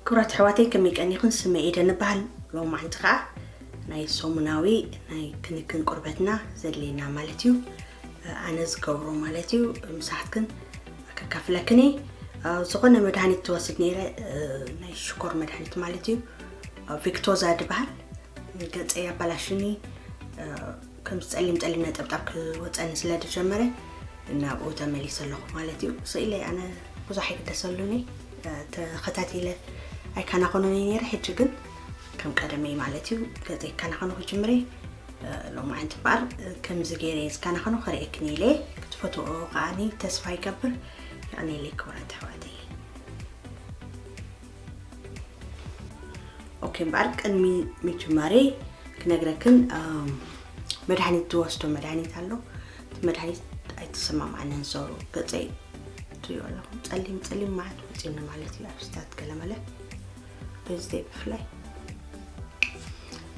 ክቡራት ኣሕዋተይ፣ ከመይ ቀኒኹን? ስመይ ኤደን እበሃል። ሎማዓንቲ ኸዓ ናይ ሰሙናዊ ናይ ክንክን ቁርበትና ዘድልየና ማለት እዩ። ኣነ ዝገብሮ ማለት እዩ፣ ምሳሕትክን ከካፍለክን እየ። ዝኾነ መድሃኒት ትወስድ ነይረ፣ ናይ ሽኮር መድሃኒት ማለት እዩ። ቪክቶዛ ዝበሃል። ገፀይ ኣባላሽኒ፣ ከም ጸሊም ጸሊም ነጠብጣብ ክወጸኒ ስለ ዝጀመረ ናብኡ ተመሊሰ ኣለኹ ማለት እዩ። ስኢለይ ኣነ ብዙሕ ኣይግደሰሉን እየ፣ ተኸታቲለ ኣይከናኸኖን እየ ነይረ። ሕጂ ግን ከም ቀደመይ ማለት እዩ ገጸይ ክከናኸኖ ክጅምር እየ። ሎማዓንቲ እምበኣር ከምዚ ገይረ እየ ዝከናኸኖ ከርእየክን ኢለ እየ። ክትፈትዎ ከዓኒ ተስፋ ይገብር። የቐንየለይ ክቡራት ኣሕዋተይ። ኦኬ፣ እምበኣር ቅድሚ ምጅማረይ ክነግረክን፣ ኣም፣ መድሃኒት ዝወስዶ መድሃኒት ኣሎ። እቲ መድሃኒት ኣይተሰማማዕንን፣ so ገፀይ ትሪኦ ኣለኹም፣ ጸሊም ጸሊም መዓት ወፂኒ ማለት እዩ፣ ኣብ ስታት ገለመለ በዚ ብፍላይ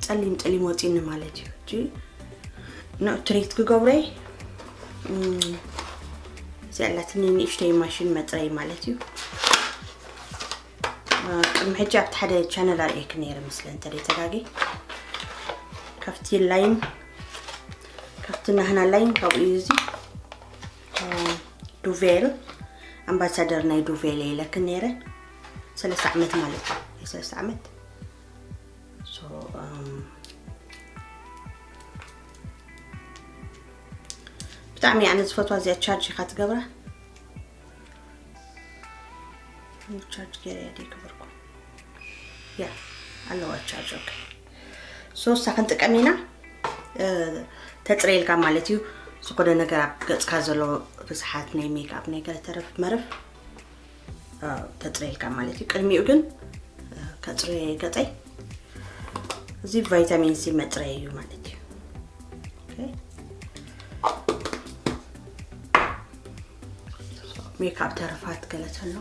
ጸሊም ጸሊም ወፂኒ ማለት እዩ። ሕጂ ንዑ ትሪት ክገብሮ እየ። እም፣ እዚኣ ኣላትኒ ንእሽተይ ማሽን መፅረይ ማለት እዩ። ቅድሚ ሕጂ ኣብቲ ሓደ ቻነል ኣርእየክ ነይረ መስለ እንተ ተጋጊ። ካብቲ ላይን፣ ካብቲ ናህና ላይን ካብኡ እዩ እዚ። ዱቬል፣ ኣምባሳደር ናይ ዱቬል እየ ኢለክን ነይረ። ሰለስተ ዓመት ማለት እዩ። ናይ ሰለስተ ዓመት። So፣ እም፣ ብጣዕሚ ኣነ ዝፈትዋ እዚኣ ቻርጅ ኢኻ ትገብራ። ቻርጅ ገይረ እየ ዘይገበርኩ። ያ፣ ኣለዋ ቻርጅ። ኦኬ። So፣ እሳ ክንጥቀም ኢና፣ እ፣ ተጽረየልካ ማለት እዩ። ዝኾነ ነገር ኣብ ገጽካ ዘሎ ርስሓት ናይ ሜክኣፕ ናይ ገለ ተረፍ መረፍ፣ እ፣ ተጽረየልካ ማለት እዩ። ቅድሚኡ ግን፣ እ፣ ከጽርዮ እየ ገጸይ። እዚ ቫይታሚን ሲ መጽረይ እዩ ማለት እዩ። ኦኬ። ሜክኣፕ ተረፋት ገለ ተሎ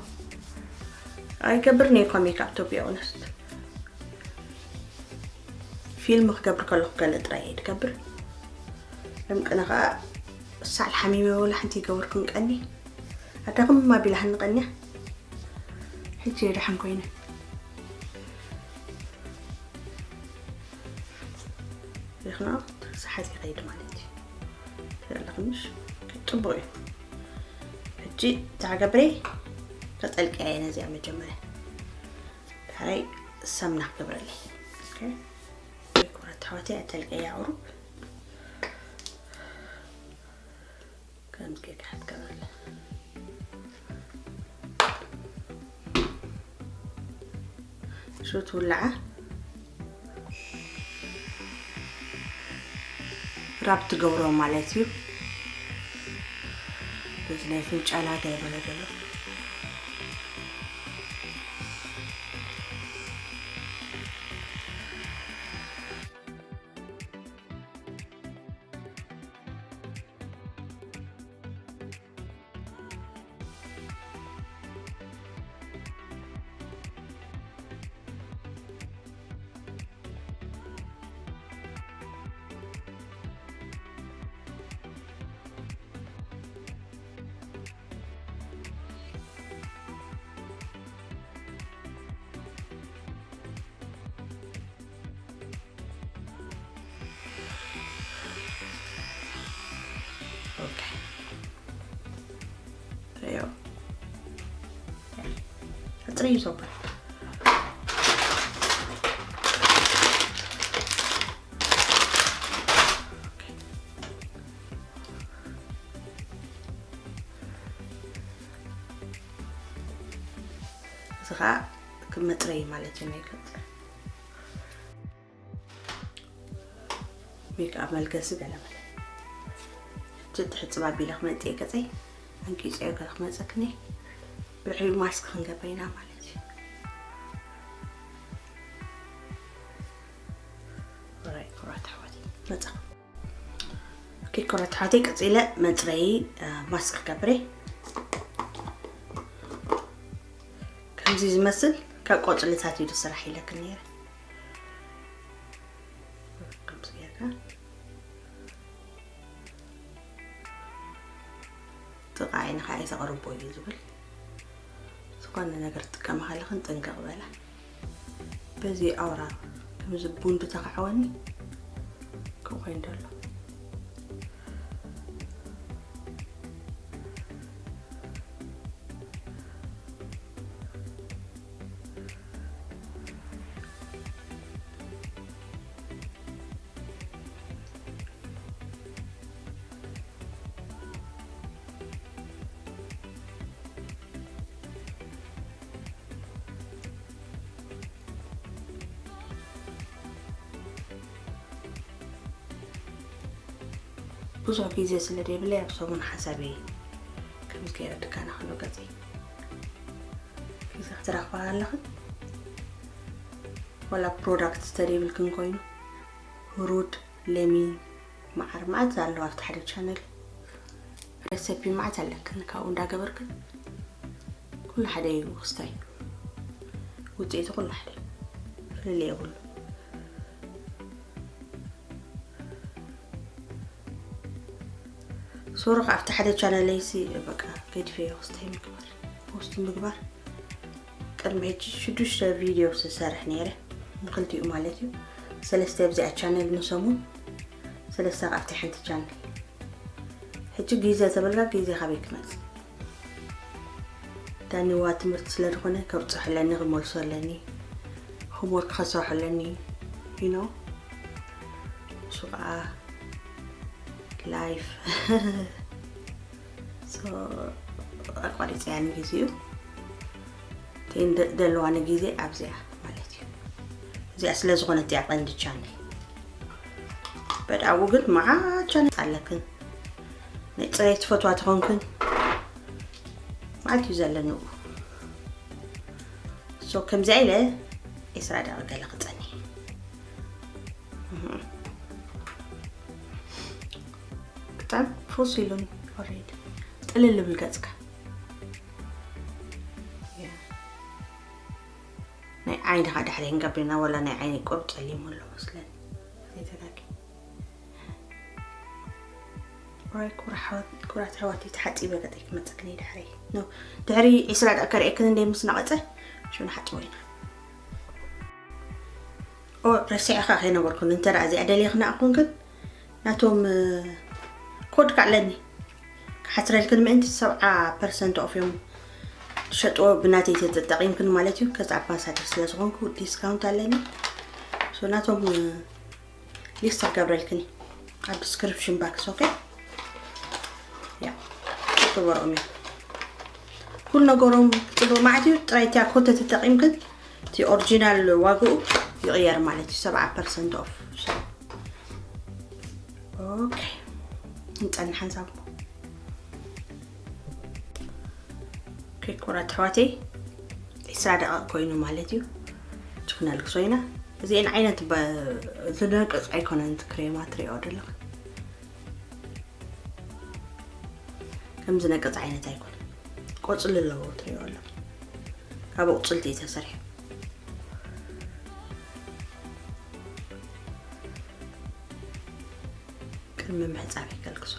ኣይገብርን እየ እኳ ሜክኣፕ፣ to be honest። ፊልም ክገብር ከለኹ ገለ ጥራይ እየ ዝገብር። ለምቅነ ኸዓ ሳል ሓሚመ ወላ ሓንቲ ይገብርኩን ቀኒ። ኣዳኹም ኣቢላህኒ ቀንያ። ሕጂ እየ ደሓን ኮይነ። ሪኽና ሰሓት ይኸይድ ማለት እዩ። ትርኢ ኣለኽንሽ? ጽቡቕ እዩ። ሕጂ እንታይ ክገብር እየ? ከጠልቅያ እየ ነዚኣ መጀመርያ። ድሕረይ ሰምና ክገብረለይ። ኦኬ። ክቡራት ኣሕዋተይ፣ ኣተልቅያ ቁሩብ። ከምዚ ጌርካ ክትገብረለይ። ሽቱ ውላዓ ራብ ትገብሮ ማለት እዩ። በዚ ናይ ፍንጫላ ገለ ገለ ዘሎ። ኦኬ። ትሪኦ። ሕፅሪ እዩ ሶባ። እዚ ኸዓ ክመፅረይ ማለት እዩ ናይ ገፅ። ሜክኣፕ መልገሲ ገለ መለ። እቲ ትሕፅብ ኣቢለ ክመፅእ ገፀይ ኣንቂፀዮ ገለ ክመፀክኒ። ብድሕሪኡ ማስክ ክንገብር ኢና ማለት እዩ። ኦራይት፣ ክቡራት ኣሕዋተይ፣ መፃኹም። ኦኬ፣ ክቡራት ኣሕዋተይ፣ ቀፂለ መፅረዪ፣ እ፣ ማስክ ክገብር እየ። ከምዚ ዝመስል ካብ ቆፅልታት እዩ ዝስራሕ ኢለክን ነይረ። ከምዚ ጌርካ ጥቓ ዓይንኻ ኣይተቕርቦ እዩ ዝብል። ዝኾነ ነገር ትጥቀማ ከለኽን ጥንቅቕ በላ። በዚ ኣውራ ከምዚ ቡን ብተኻዕወኒ ክኾይን ደሎ። ብዙሕ ግዜ ስለ ደይብለይ ኣብ ሰሙን ሓሳበይ ከምዚ ገይረ ድካና ከሎ ገፀይ ግዜ ክትረኽባ ኣለኽን። ዋላ ፕሮዳክት ዝተደይብልክን ኮይኑ፣ ሩድ፣ ለሚን፣ መዓር መዓት ኣለዋ ኣብቲ ሓደ ቻነል። ረሰፒ መዓት ኣለክን፣ ካብኡ እንዳገበርክን ኩሉ ሓደ እዩ ክስታይ። ውፅኢቱ ኩሉ ሓደ ፍልልይ የብሉ። ሶሮ ኣብቲ ሓደ ቻነለይሲ በቃ ገዲፈዮ ክስታይ ምግባር፣ ፖስት ምግባር። ቅድሚ ሕጂ ሽዱሽተ ቪድዮ ዝሰርሕ ነይረ፣ ንክልቲኡ ማለት እዩ። ሰለስተ ኣብዚኣ ቻነል ንሰሙን፣ ሰለስተ ካብቲ ሓንቲ ቻነል። ሕጂ ግዜ ተበልካ ግዜ ካበይ ክመጽእ? ዳኒዋ ትምህርቲ ስለ ዝኾነ ከብጽሕ ኣለኒ፣ ክመልሶ ኣለኒ፣ ሆምወርክ ከሰርሖ ኣለኒ። You know፣ እሱ ከዓ ላይፍ። So፣ ኣቋሪፀያ ንግዜኡ። እተን ደ-፣ ደለዋ ንግዜ ኣብዚኣ ማለት እዩ። እዚኣ ስለ ዝኾነት እያ ቀንዲ ቻነል። በዳኡ ግን መዓት ቻነል ኣለክን። ናይ ፅሬት ትፈትዋ ተኾንክን መዓት እዩ ዘለንኡ። So፣ ከምዚኣ ኢለ ዒስራ ደቂቕ ገለ ክፀኒ። እህ። ክጣን ፉስ ኢሉን ኦሬዲ ጥልል ብል ገጽካ። ያ። ናይ ዓይንኻ ድሕሪ ክንገብርና ወላ ናይ ዓይኒ ቁሩብ ጸሊሙ ኣሎ መስለኒ። ዘይተጋጊ። ኦራይ፣ ክቡራት ኣሕዋት-፣ ክቡራት ኣሕዋተይ፣ ተሓጺበ ገጸይ ክመጸክን እየ ድሕሪ። ኖ፣ ድሕሪ ዒስራ ደቂቃ ከርእየክን እንደ ምስ ነቐጸ፣ ሽዑ ንሓጽቦ ኢና። ኦ፣ ረሲዐ ኸኣ ከይነገርኩን፣ እንተ ደኣ እዚኣ ደሊኽና ኣኾንክን፣ ናቶም፣ እ፣ ኮድ ከኣ ኣለኒ። ክሓስረልክን ምእንቲ ሰብዓ ፐርሰንት ኦፍ እዮም ዝሸጥዎ፣ ብናተይ ተጠቂምክን ማለት እዩ። ከዚ ኣምባሳደር ስለ ዝኾንኩ ዲስካውንት ኣለኒ። ሶ ናቶም፣ እ፣ ሊስት ክገብረልክን ኣብ ዲስክሪፕሽን ባክስ፣ ኦኬ? ያ፣ ክበርኦም እዮም። ኩሉ ነገሮም ጽቡቕ ማለት እዩ። ጥራይ እቲኣ ኮድ ተተጠቂምክን እቲ ኦሪጂናል ዋግኡ ይቕየር ማለት እዩ። ሰብዓ ፐርሰንት ኦፍ። ኦኬ። ንጸንሕ ሓንሳብ። ኦኬ፣ ክቡራት ኣሕዋተይ፣ ዒስራ ደቂቕ ኮይኑ ማለት እዩ። ችክነልክሶ ኢና። እዚአን ዓይነት በ-፣ ዝነቅጽ ኣይኮነን፣ እቲ ክሬማ ትሪኦ ዘለኹ። ከም ዝነቅጽ ዓይነት ኣይኮነን። ቆጽሊ ኣለዎ፣ ትሪኦ ኣለኹ። ካብ ኣቑጽልቲ እዩ ተሰሪሑ። ቅድሚ ምሕጻብ ይከልክሶ።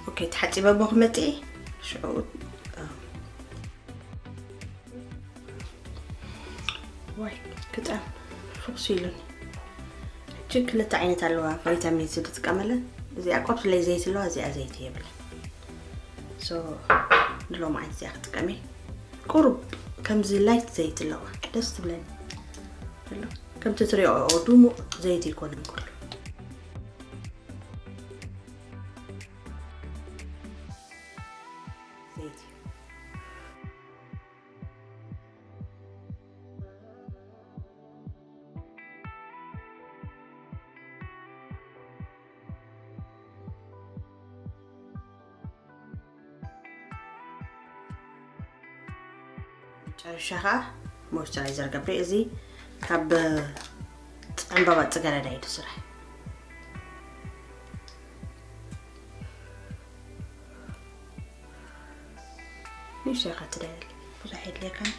ኦኬ፣ ተሓጺበ እሞ ክመጽእ እየ። ሽዑ፣ እ፣ ዋይ፣ ክጣን ፍኹስ ኢሉኒ። ሕጂ ክልተ ዓይነት ኣለዋ ቫይታሚን ሲ ዝጥቀመለን። እዚኣ ቆርስ ለይ ዘይት ኣለዋ፣ እዚኣ ዘይት የብለን። So ንሎማዓንቲ እዚኣ ክጥቀም እየ። ቁሩብ ከምዚ ላይት ዘይቲ ኣለዋ፣ ደስ ትብለኒ። ኣሎ ከምቲ ትሪኦ ድሙቕ ዘይቲ ኣይኮነን ኩሉ። ዘይቲ። ጨርሻ ከዓ ሞይስቸራይዘር ገብረ። እዚ ካብ ዕምባባ ጽገረዳ እዩ ዝስራሕ። ንእሽቶ ኢኻ ትደሊ፣ ብዙሕ የድልየካን።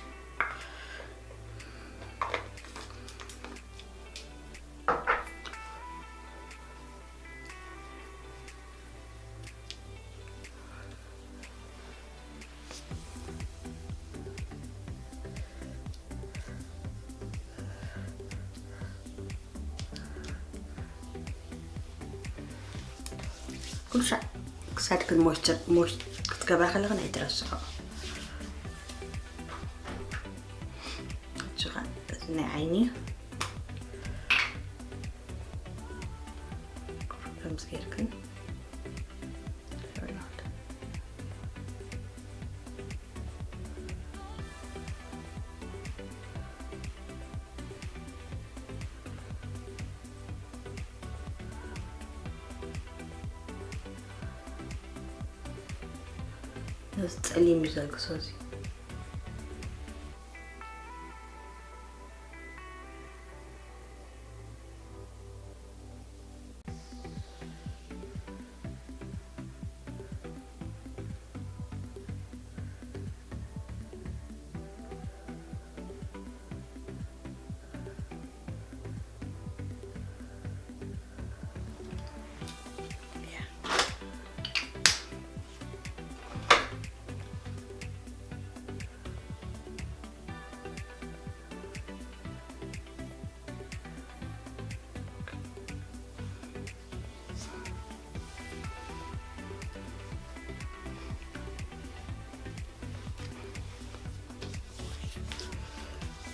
ኩሉ ሻዕ ክሳድክን ሞይስቸር፣ ሞይስ-፣ ክትገብራ ከለኽን ኣይትረስዖ። እዚ ኸ፣ እዚ ናይ ዓይኒ ከምዚ ጌርክን ነዚ ጸሊም እዩ ዘልግሶ እዚ።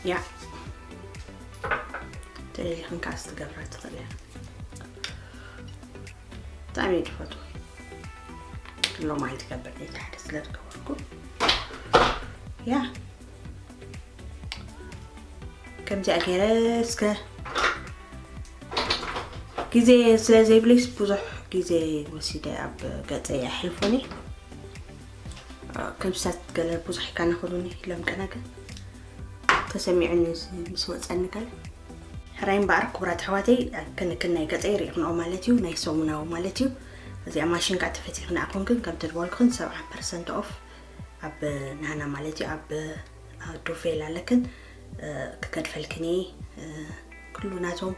ያ፣ ተደሊኽን ከኣ ክትገብራ ትኽእል እያ። ብጣዕሚ እየ ዝፈትዎ። ሎሚ ኣይትገብር፣ እቲ ሓደ ስለ ዝገበርኩ። ያ፣ ከምዚኣ ገይረ እስከ ግዜ ስለ ዘይብለይስ ብዙሕ ግዜ ወሲደ ኣብ ገጸይ ኣሕልፎኒ። ክብሰት ገለ ብዙሕ ይከናኸሉኒ ኢሎም ቀነ ግን ተሰሚዑኒ ምስ ወጸኒ ገለ። ሕራይ እምበኣር ክቡራት ኣሕዋተይ፣ ክንክን ናይ ገጸይ ርኢኽንኦ ማለት እዩ፣ ናይ ሰሙናዊ ማለት እዩ። እዚኣ ማሽን ከዓ ተፈቲኽንኣ ኮንክን ከምቲ ዝበልኩኽን ሰብዓ ፐርሰንት ኦፍ ኣብ ናና ማለት እዩ፣ ኣብ ዶቬል ኣለክን፣ እ፣ ክገድፈልክን እየ። እ፣ ኩሉ ናቶም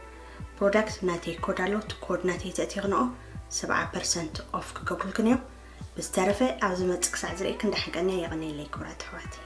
ፕሮዳክት ናተይ ኮድ ኣሎ፣ እቲ ኮድ ናተይ ተእቲኽንኦ ሰብዓ ፐርሰንት ኦፍ ክገብሩልክን እዮም። ብዝተረፈ ኣብ ዝመጽእ ክሳዕ ዝርእየክን ደሓን ቀንያ፣ የቐንየለይ ክቡራት ኣሕዋተይ።